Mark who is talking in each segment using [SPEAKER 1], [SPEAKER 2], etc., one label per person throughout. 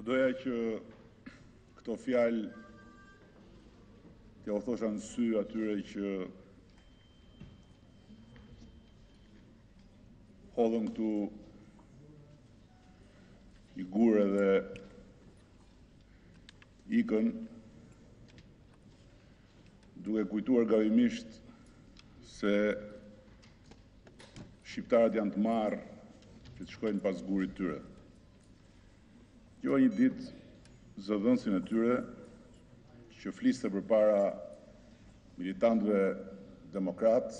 [SPEAKER 1] Do doja që këto fjalë t'jua thosha në sy atyre që hodhën këtu një gur edhe ikën duke kujtuar gabimisht se shqiptarët janë të marrë që të shkojnë pas gurit të tyre. Dëgjova një ditë zëdhënësin e tyre që fliste përpara militantëve demokratë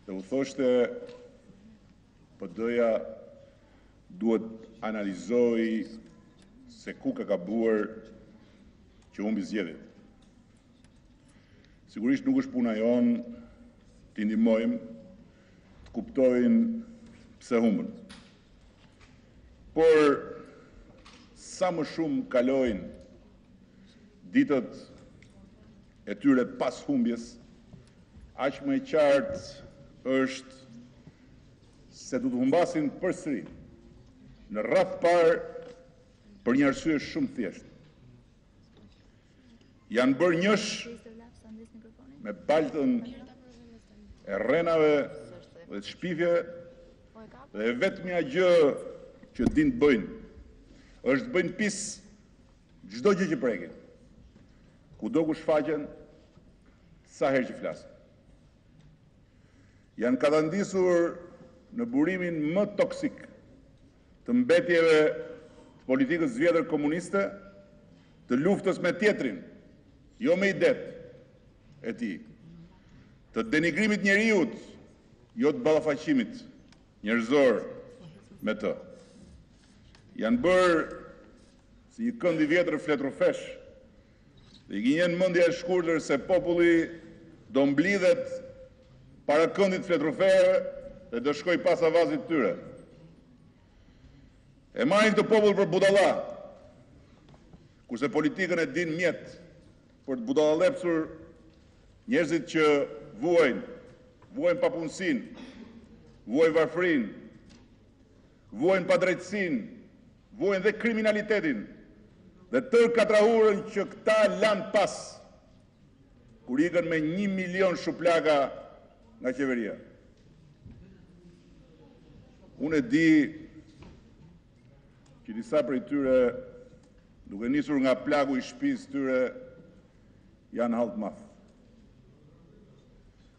[SPEAKER 1] dhe u thoshte PD-ja duhet të analizojë se ku ka gabuar që humbi zgjedhjet. Sigurisht nuk është puna jonë t'i ndihmojmë të kuptojnë pse humbën. Por sa më shumë kalojnë ditët e tyre pas humbjes, aq më e qartë është se do të humbasin përsëri në radhë të parë për një arsye shumë të thjeshtë. Janë bërë njësh me baltën e rrenave dhe të shpifjeve dhe e vetmja gjë që dinë të bëjnë është të bëjnë pis çdo gjë që prekin, kudo ku shfaqen, sa herë që flasin. Janë katandisur në burimin më toksik të mbetjeve të politikës së vjetër komuniste, të luftës me tjetrin, jo me idetë e tij, të denigrimit të njeriut, jo të ballafaqimit njerëzor me të. Janë bërë si një kënd i vjetër fletrrufesh dhe i gënjen mendja e shkurtër se populli do mblidhet para këndit të fletrrufeve dhe do shkojë pas avazit të tyre. E marrin këtë popull për budalla, kurse politikën e dinë mjet për të budallallepsur njerëzit që vuajnë, vuajnë papunësinë, vuajnë varfërinë, vuajnë padrejtësinë, vuajnë dhe kriminalitetin dhe tërë katrahurën që këta lanë pas kur ikën me 1 milion shuplaka nga qeveria. Unë e di që disa prej tyre, duke nisur nga plaku i shtëpisë tyre, janë hall të madh.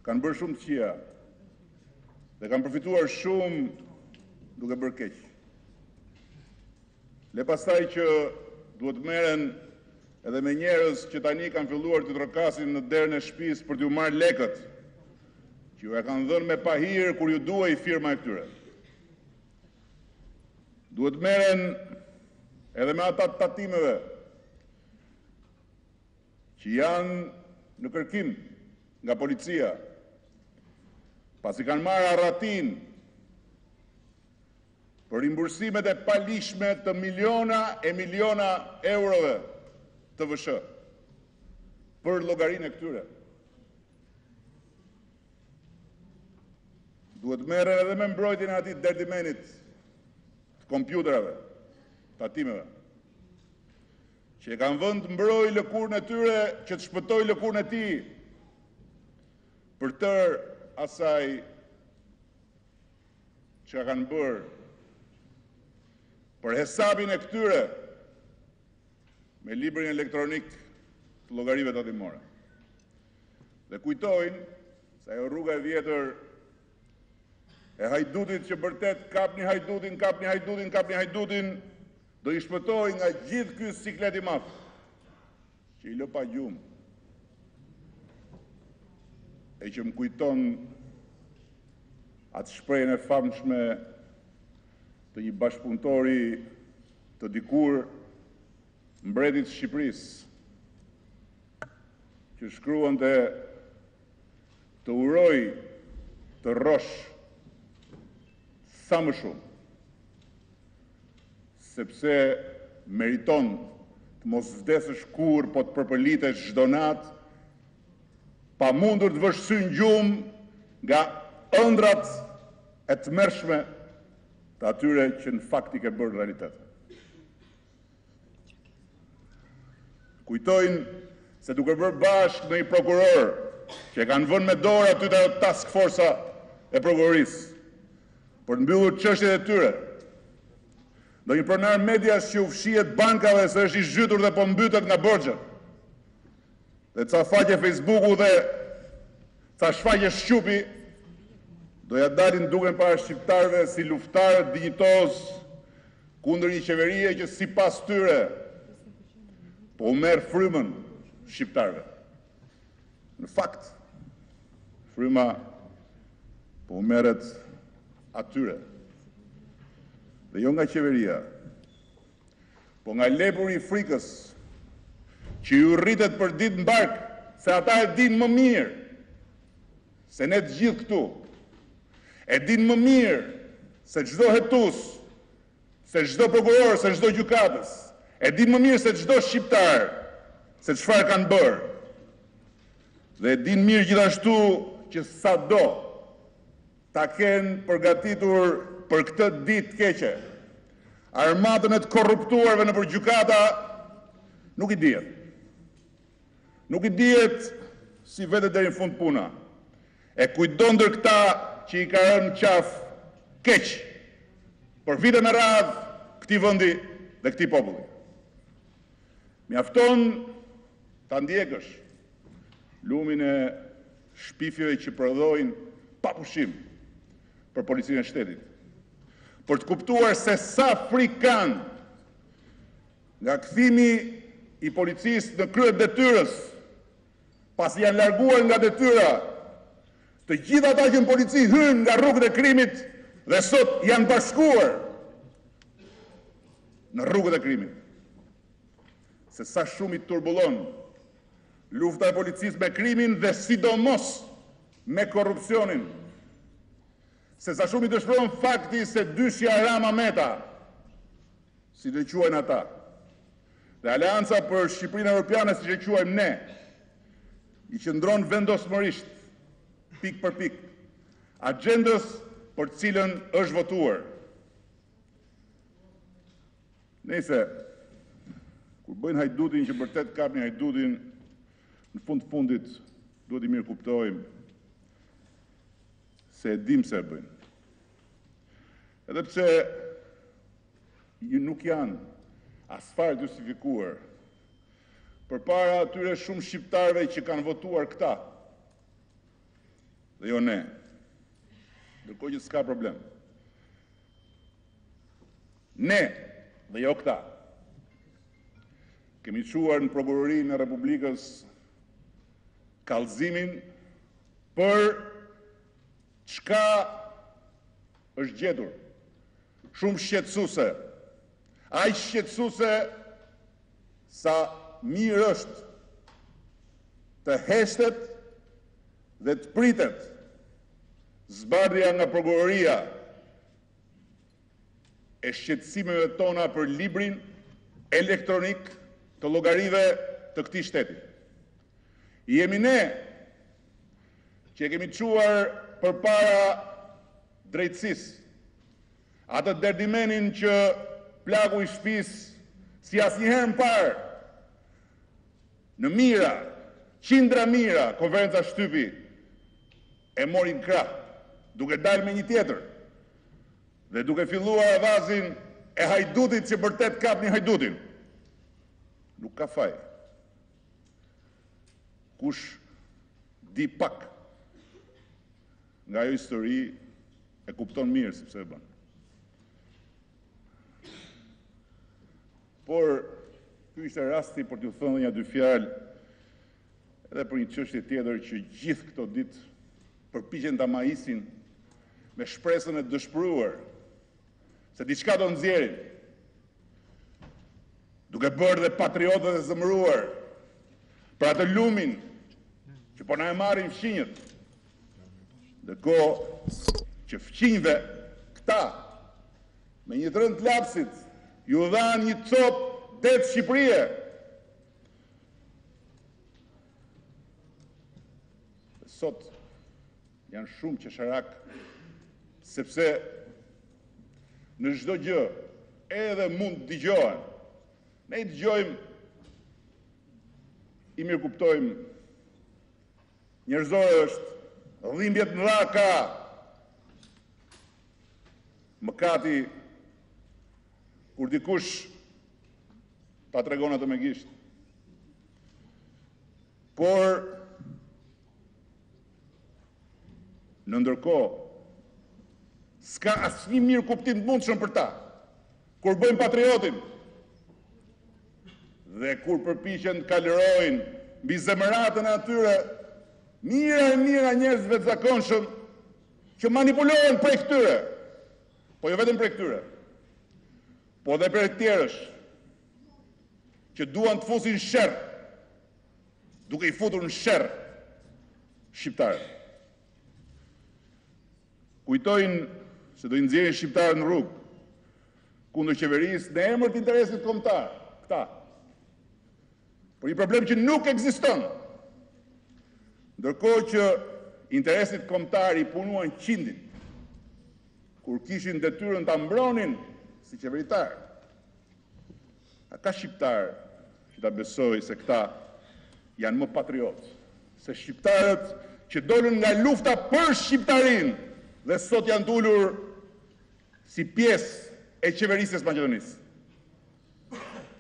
[SPEAKER 1] Kanë bërë shumë të këqija dhe kanë përfituar shumë duke bërë keq. Le pastaj që duhet të merren edhe me njerëz që tani kanë filluar të trokasin në derën e shtëpisë për t'ju marrë lekët, që ju e kanë dhënë me pahir kur ju duhej firma e këtyre. Duhet të merren edhe me ata të tatimeve që janë në kërkim nga policia, pasi kanë marrë arratinë për rimbursimet e paligjshme të miliona e miliona eurove TVSH për llogarinë e këtyre. Duhet të merren edhe me mbrojtjen e atij derdimenit të kompjuterave, tatimeve, që e kanë vënë të mbrojë lëkurën e tyre, që të shpëtojë lëkurën e tij për tërë asaj që kanë bërë për hesapin e këtyre me librin elektronik të llogarive tatimore. Dhe kujtojnë se ajo rruga e vjetër e hajdutit që bërtet kapni hajdutin, kapni hajdutin, kapni hajdutin, do i shpëtojë nga gjithë ky siklet i madh që i lë pa gjumë e që më kujton atë shprehjen e famshme të një bashkëpunëtori të dikur mbretit të Shqipërisë, që shkruante të uroj të rrosh sa më shumë, sepse meriton të mos vdesësh kurrë, po të përpëlitesh çdo natë, pa mundur të vësh sy në gjumë nga ëndrrat e tmerrshme të atyre që në fakt i ke bërë në realitet. Kujtojnë se duke bërë bashkë ndonjë prokuror që e kanë vënë me dorë aty te ajo task forca e prokurorisë për të mbyllur çështjet e tyre, ndonjë pronar mediash që u fshihet bankave se është i zhytur dhe po mbytet nga borxhet, dhe ca faqe Facebooku dhe ca shfaqje SHQUP-i, do ia dalin duken para shqiptarëve si luftëtarët dinjitozë kundër një qeverie që sipas tyre po u merr frymën shqiptarëve. Në fakt, fryma po u merret atyre dhe jo nga qeveria, po nga lepuri i frikës që ju rritet përditë në bark se ata e dinë më mirë se ne të gjithë këtu, e dinë më mirë se çdo hetues, se çdo prokuror, se çdo gjykatës, e dinë më mirë se çdo shqiptar se çfarë kanë bërë. Dhe e dinë mirë gjithashtu që sado ta kenë përgatitur për këtë ditë të keqe, armatën e të korruptuarve nëpër gjykata nuk i dihet. Nuk i dihet si vete deri në fund puna. E kujtdo ndër këta që i ka rënë në qafë keq për vite me radhë këtij vendi dhe këtij populli. Mjafton ta ndjekësh lumin e shpifjeve që prodhojnë pa pushim për Policinë e Shtetit, për të kuptuar se sa frikë kanë nga kthimi i policisë në krye të detyrës, pasi janë larguar nga detyra të gjithë ata që në polici hynë nga rrugët e krimit dhe sot janë bashkuar në rrugët e krimit. Se sa shumë i turbullon lufta e policisë me krimin dhe sidomos me korrupsionin. Se sa shumë i dëshpëron fakti se dyshja Rama Meta, siç e quajnë ata, dhe Aleanca për Shqipërinë Europiane, siç e quajmë ne, i qëndron vendosmërisht, pikë për pikë, axhendës për të cilën është votuar. Nejse, kur bëjnë hajdutin që vërtet kapin hajdutin, në fund të fundit duhet t'i mirëkuptojmë se e dimë pse e bëjnë. Edhe pse ju nuk janë asfare të justifikuar përpara atyre shumë shqiptarëve që kanë votuar këta dhe jo ne. Ndërkohë që s'ka problem. Ne dhe jo këta. Kemi çuar në Prokurorinë e Republikës kallëzimin për çka është gjetur shumë shqetësuese, aq shqetësuese sa mirë është të heshtet dhe të pritet zbardhja nga prokuroria e shqetësimeve tona për librin elektronik të llogarive të këtij shteti. Jemi ne që e kemi çuar përpara drejtësisë atë derdimenin që plaku i shtëpisë si asnjëherë më parë në mijëra, qindra mijëra konferenca shtypi e mori në krah, duke dalë me një tjetër dhe duke filluar avazin e hajdutit që bërtet kapni hajdutin. Nuk ka faj. Kush di pak nga ajo histori e kupton mirë se pse e bën. Por ky ishte rasti për t'ju thënë nja dy fjalë edhe për një çështje tjetër që gjithë këto ditë përpiqen ta mahisin me shpresën e dëshpëruar se diçka do nxjerrin, duke bërë dhe patriotët e zemëruar për atë lumin që po na e marrin fqinjët. Ndërkohë që fqinjve këta me një të rënë të lapsit ju dhanë një copë det Shqipërie. Sot janë shumë qesharakë sepse në çdo gjë edhe mund të dëgjohen. Ne i dëgjojmë. I mirëkuptojmë, njerëzore është, dhimbje të mëdha ka mëkati kur dikush ta tregon atë me gisht. Por në ndërkohë s'ka asnjë mirëkuptim të mundshëm për ta. Kur bëjnë patriotin dhe kur përpiqen të kalërojnë mbi zemëratën e atyre mijëra e mijëra njerëzve të zakonshëm që manipulohen prej këtyre, po jo vetëm prej këtyre, po dhe prej të tjerësh që duan të fusin sherr, duke i futur në sherr shqiptarët. Kujtojnë se do i nxjerrin shqiptarët në rrugë kundër qeverisë në emër të interesit kombëtar, këta. Për një problem që nuk ekziston. Ndërkohë që interesit kombëtar i punuan qindin, kur kishin detyrën ta mbronin si qeveritarë. A ka shqiptar që ta besojë se këta janë më patriotë se shqiptarët që dolën nga lufta për shqiptarinë dhe sot janë ulur si pjesë e qeverisjes së Maqedonisë?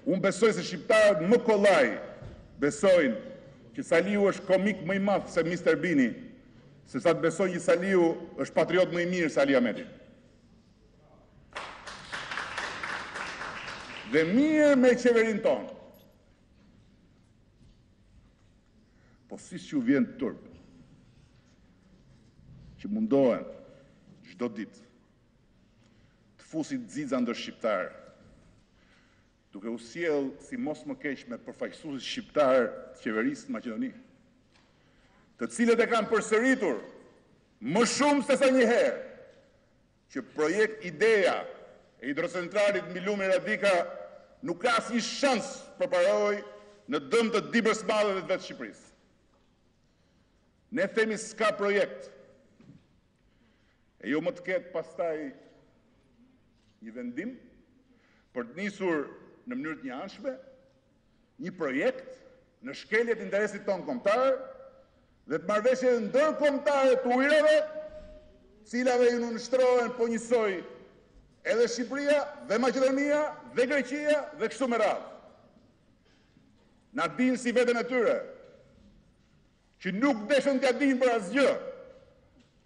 [SPEAKER 1] Unë besoj se shqiptarët më kollaj besojnë që Saliu është komik më i madh se Mr. Bean-i, sesa të besojnë që Saliu është patriot më i mirë se Ali Ahmeti. Dhe mirë me qeverinë tonë. Po si s'ju vjen turp që mundohen çdo ditë të fusin xixa ndër shqiptarë, duke u sjellë si mos më keq me përfaqësuesit shqiptarë të qeverisë në Maqedoni, të cilët e kanë përsëritur më shumë se sa një herë që projekt ideja e hidrocentralit mbi lumin Radika nuk ka asnjë shans të përparojë në dëm të Dibrës së Madhe dhe të vetë Shqipërisë. Ne themi s'ka projekt. E jo më të ketë pastaj një vendim për të nisur në mënyrë të njëanshme një projekt në shkelje të interesit tonë kombëtar dhe të marrëveshjeve ndërkombëtare të ujërave, cilave i nënshtrohen po njësoj edhe Shqipëria dhe Maqedonia dhe Greqia dhe kështu me radhë. Na dinë si veten e tyre, që nuk deshën t'ia dinë për asgjë,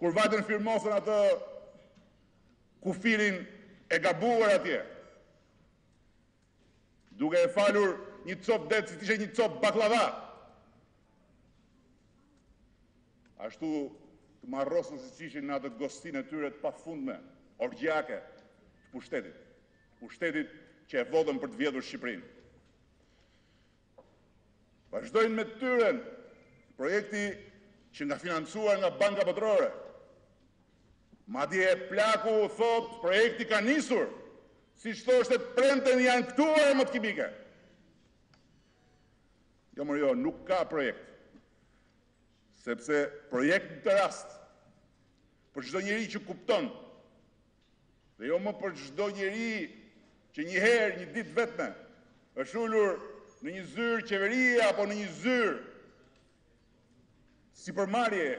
[SPEAKER 1] kur vajtën firmosën atë kufirin e gabuar atje. Duke e falur një copë det si të ishte një copë bakllava. Ashtu të marrosur siç ishin në atë gostinë e tyre të pafundme, orgjiake të pushtetit. Pushtetit që e vodhën për të vjedhur Shqipërinë. Vazhdojnë me të tyren projekti që nga financuar nga Banka Botërore. Madje plaku thotë projekti ka nisur, siç thoshte të premten janë këtu armët kimike. Jo more jo, nuk ka projekt. Sepse projekt në këtë rast për çdo njeri që kupton dhe jo më për çdo njeri që një herë, një ditë vetme, është ulur në një zyrë qeverie apo në një zyrë sipërmarrje,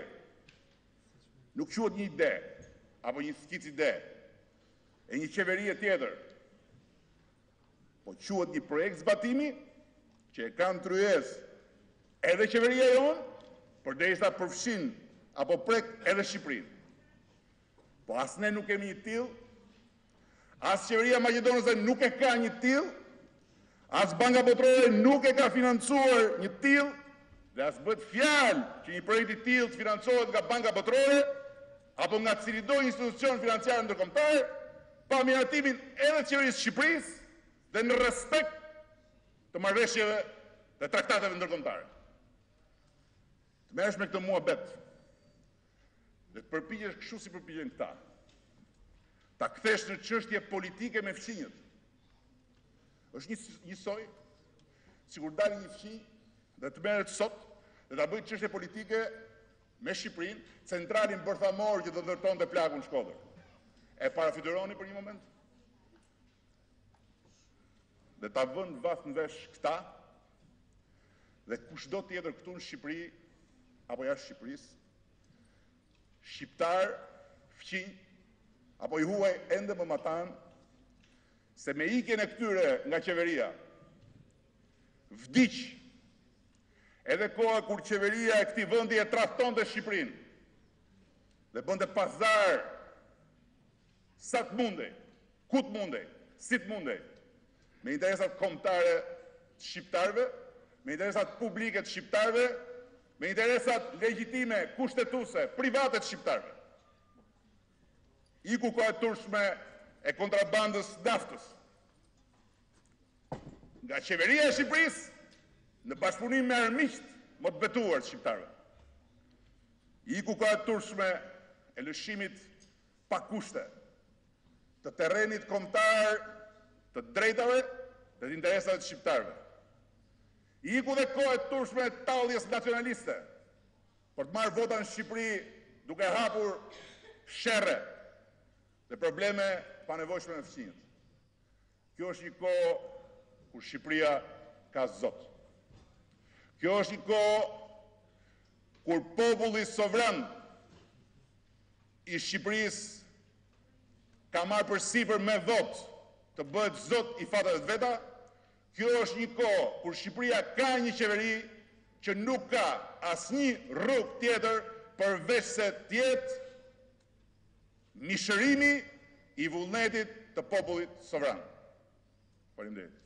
[SPEAKER 1] nuk quhet një ide apo një skicë ide e një qeverie tjetër, po quhet një projekt zbatimi që e ka në tryezë edhe qeveria jonë, përderisa përfshin apo prek edhe Shqipërinë. Po as ne nuk kemi një të tillë, as qeveria maqedonase nuk e ka një të tillë, as Banka Botërore nuk e ka financuar një të tillë dhe as bëhet fjalë që një projekt i tillë të financohet nga Banka Botërore apo nga cilido institucion financiar ndërkombëtar pa miratimin edhe të qeverisë së Shqipërisë dhe në respekt të marrëveshjeve dhe traktateve ndërkombëtare. Të merresh me këtë muhabet Dhe të përpiqesh kështu si përpiqen këta. Ta kthesh në çështje politike me fqinjët. Është një njësoj sikur dalë një fqinj dhe të merret sot dhe ta bëjë çështje politike me Shqipërinë, centralin bërthamor që do ndërtonte plaku në Shkodër. E parafytyroni për një moment? Dhe ta vënë vath në vesh këta. dhe kushdo tjetër këtu në Shqipëri apo jashtë Shqipërisë, shqiptar, fqinj apo i huaj ende më matanë, se me ikjen e këtyre nga qeveria, vdiq edhe koha kur qeveria e këtij vendi e tradhtonte Shqipërinë dhe bënte pazar sa të mundej, ku të mundej, si të mundej, me interesat kombëtare të shqiptarëve, me interesat publike të shqiptarëve, me interesat legjitime, kushtetuese, private të shqiptarëve. Iku koha e turpshme e kontrabandës së naftës nga qeveria e Shqipërisë në bashkëpunim me armiqtë më të betuar të shqiptarëve. Iku koha e turpshme e lëshimit pa kushte të terrenit kombëtar të të drejtave dhe të interesave të shqiptarëve. Iku dhe koha e turpshme e talljes nacionaliste për të marrë vota në Shqipëri duke hapur sherre dhe probleme të panevojshme me fqinjët. Kjo është një kohë kur Shqipëria ka Zot. Kjo është një kohë kur populli sovran i Shqipërisë ka marrë përsipër me votë të bëhet zot i fateve të veta. Kjo është një kohë kur Shqipëria ka një qeveri që nuk ka asnjë rrugë tjetër përveçse të jetë mishërimi i vullnetit të popullit sovran. Faleminderit.